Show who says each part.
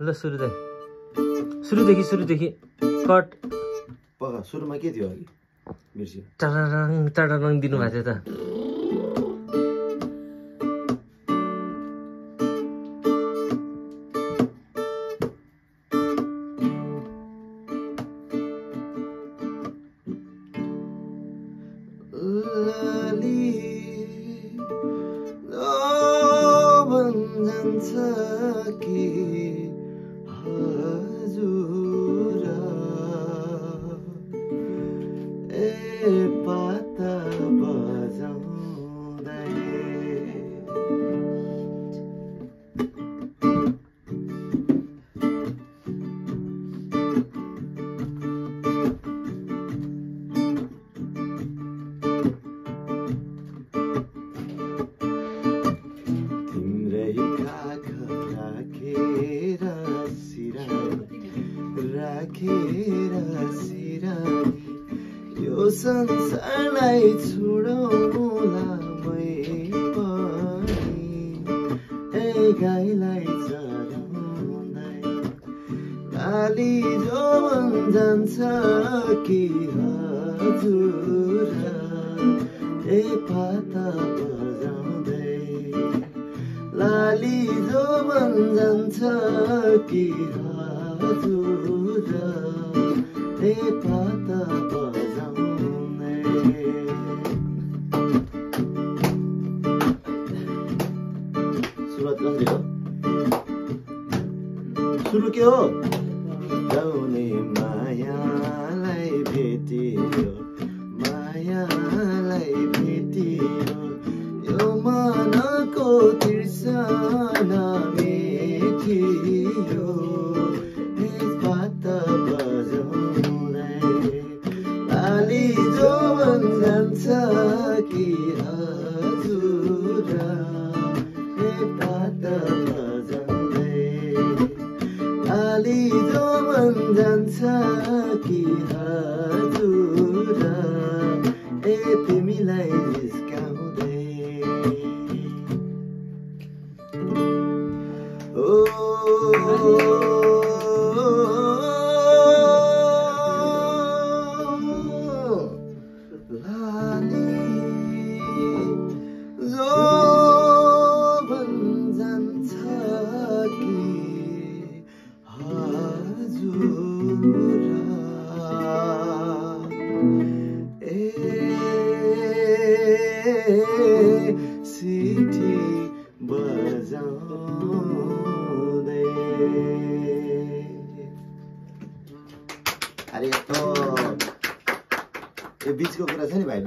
Speaker 1: ल सुरुदेखि कट
Speaker 2: पक्का सुरुमा के थियो अघि बिर्स्यो
Speaker 1: टाडाङ दिनुभएको थियो त
Speaker 2: पाता बजाउँदै तिम्रै काख राखेर सिरानी यो संसारलाई छोडौला मै पनि ए गाईलाई चराउँदै लाली जोवन जान्छ कि हजुर ए पाता बजाउँदै लाली जोवन जान्छ कि हजुर ए पाता बजाउँदै सुरुवात कसरी हो सुरु के हो गाउने मायालाई भेटियो यो मनको तृष्णा मेटियो ए पाता बजाउँदै लाली जोवन जान्छ कि हजुर ए पाता बजाउँदै लाली जोवन जान्छ कि हजुर ए तिमीलाई जिस्काउँदै सिटी बजाउँदै अरे यस्तो यो बिचको कुरा छ नि भाइ